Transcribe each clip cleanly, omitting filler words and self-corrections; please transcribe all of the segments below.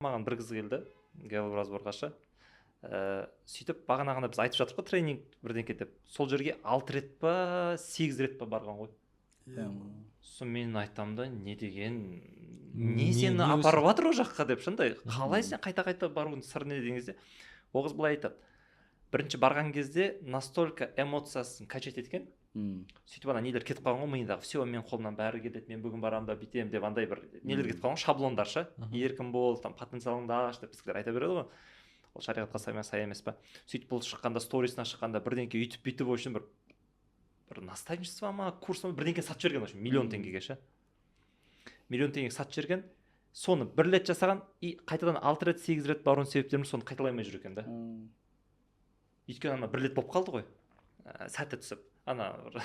Маған бір қыз келді разборға ше. Сөйтіп бағана ғана біз айтып жатырмық қой, тренинг бірдеңке деп, сол жерге алты рет па, сегіз рет па барған ғой. Сосын мен айтамын да, не деген не, сені не апарып жатыр ол жаққа деп, шындай, қалай сен қайта қайта барудың сыры не деген кезде, ол қыз былай айтады: бірінші барған кезде настолько эмоциясын качать еткен, сөйтіп ана нелер кетіп қалған ғой миындағы, все, менің қолымнан бәрі келеді, мен бүгін барамын да бүйтемін деп, андай бір нелер кетіп қалған ғой, шаблондар ше. Еркін бол, там, потенциалыңды аш деп біздікілер айта береді ғой, ол шариғатқа сай ма, сай емес па. Сөйтіп бұл шыққанда, сторисына шыққанда, бірдеңке өйтіп бүйтіп, в общем, бір наставничество ма, курс па, бірдеңке сатып жіберген, в общем, миллион теңгеге ше, миллион теңгеге сатып жіберген. Соны бір рет жасаған и қайтадан алты рет, сегіз рет баруының себептерін соны қайталай алмай жүр екен да. Өйткені ана бір рет болып қалды ғой, сәті түсіп, ана бір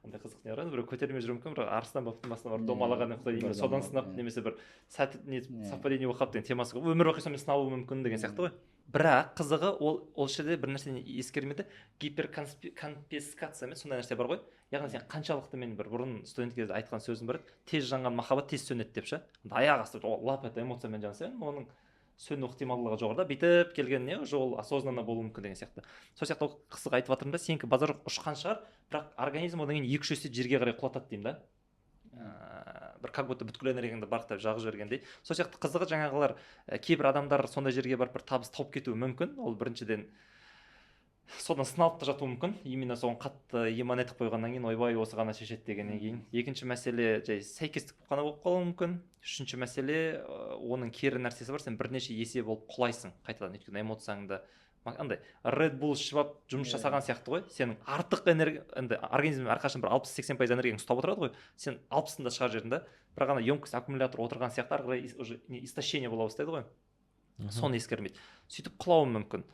андай қызық не бар ғой, біреу көтермей жүруі мүмкін, бірақ арыстан бабтың басына барып домалаған құдай бір именно содан домалап, сынап, немесе бір сәті не совпадение болып қалды деген темасы көп, өмір бақи сонымен сыналуы мүмкін деген сияқты ғой. Бірақ қызығы, ол жерде бір нәрсені ескермеді: гиперкомпенсация ма, сондай нәрсе бар ғой. Яғни сен қаншалықты, мен бір бұрын студент кезде айтқан сөзім бар еді, тез жанған махаббат тез сөнеді деп ше. Аяқ асты лап ете эмоциямен жанса, оның сөну ықтималдығы жоғары да, бүйтіп келген не уже ол осознанно болуы мүмкін деген сияқты. Сол сияқты ол қызық айтып жатырмын да, сенікі базар жоқ, ұшқан шығар, бірақ организм одан кейін екі үш есе жерге қарай құлатады деймін да. Бір как будто бүткіл энергияңды барақтап жағып жібергендей. Сол сияқты қызығы, жаңағылар, кейбір адамдар сондай жерге барып бір табыс тауып кетуі мүмкін. Ол біріншіден содан сыналып та жатуы мүмкін, именно соған қатты иман етіп қойғаннан кейін, ойбай, осы ғана шешеді дегеннен кейін. Екінші мәселе, жай сәйкестік қана болып қалуы мүмкін. Үшінші мәселе, оның кері нәрсесі бар: сен бірнеше есе болып құлайсың қайтадан, өйткені эмоцияңды андай Red Bull ішіп алып жұмыс жасаған сияқты ғой. Сенің артық энергия, енді организм әрқашан бір 60-80% энергияңды ұстап отырады ғой, сен 60-ын да шығарып жібердің да, бірақ ана емкость аккумулятор отырған сияқты, ары қарай уже не, истощение бола бастайды ғой. Соны ескермейді, сөйтіп құлауы мүмкін.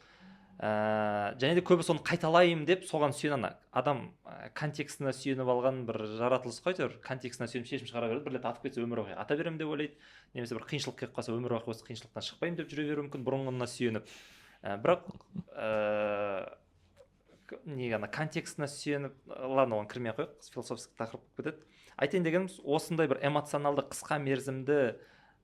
Және де көбі соны қайталаймын деп соған сүйен, ана адам контекстіне сүйеніп алған бір жаратылыс қой әйтеуір, контекстіне сүйеніп шешім шығара береді. Бір рет атып кетсе, өмір бақи ата беремін деп ойлайды немесе бір қиыншылық келіп қалса, өмір бақи осы қиыншылықтан шықпаймын деп жүре беруі мүмкін бұрынғына сүйеніп. Бірақ не, ана контекстіне сүйеніп, ладно, оған кірмей ақ қояйық, философский тақырып болып кетеді. Айтайын дегенім, осындай бір эмоционалды қысқа мерзімді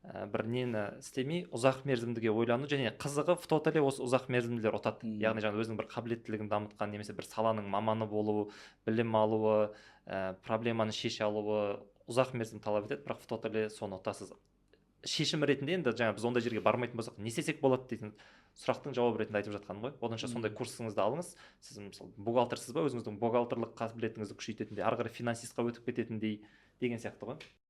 бір нені істемей, ұзақ мерзімдіге ойлану. Және қызығы, в тотале осы ұзақ мерзімділер ұтады. Яғни жаңағы өзінің бір қабілеттілігін дамытқан немесе бір саланың маманы болуы, білім алуы, проблеманы шеше алуы ұзақ мерзім талап етеді, бірақ в тотале соны ұтасыз. Шешім ретінде енді жаңа біз ондай жерге бармайтын болсақ, не істесек болады дейтін сұрақтың жауабы ретінде айтып жатқаным ғой. Оданша сондай курсыңызды алыңыз. Сіз, мысалы, бухгалтерсіз ба, өзіңіздің бухгалтерлік қабілетіңізді күшейтетіндей, ары қарай финансистқа өтіп кететіндей деген сияқты ғой.